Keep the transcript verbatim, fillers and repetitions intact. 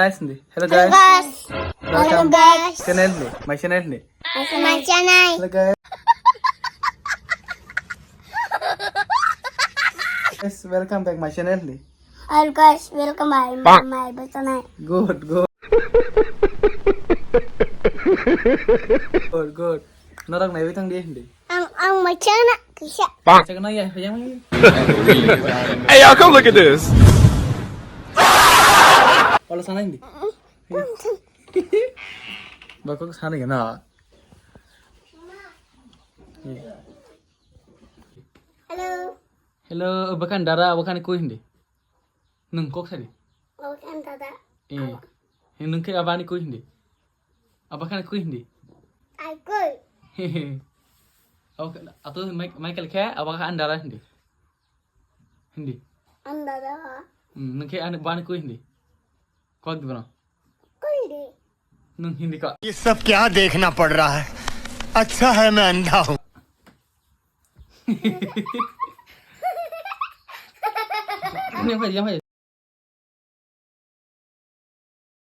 Guys, hindi. Hello, guys. Guys. Welcome. Welcome back. Channel hindi. My channel hindi. My channel. Hello, guys. Guys, welcome back my channel hindi. Hello, guys. Welcome back my, my channel. Good, good. Good, good. Norok naiwi thang di hindi. Ang, ang machana kisa. Chakna ya, yang. Hey, y'all, come look at this. Wala sana hindi. Bakok sana ya na. Hello. Hello, bakan dara, bakan kui hindi. Nung kok sadi. Bakan dara. Eh. Nung ke abani kui hindi. Abakan kui hindi. Ai kui. Ato Michael ke abakan dara hindi. Hindi. Andara. Hmm, nung ke ani bani kui hindi. Kok di bana. Kui hindi. Nung hindi ka. ये सब क्या देखना पड़ रहा है? अच्छा है मैं अंधा हूँ। Yang hai, yang hai.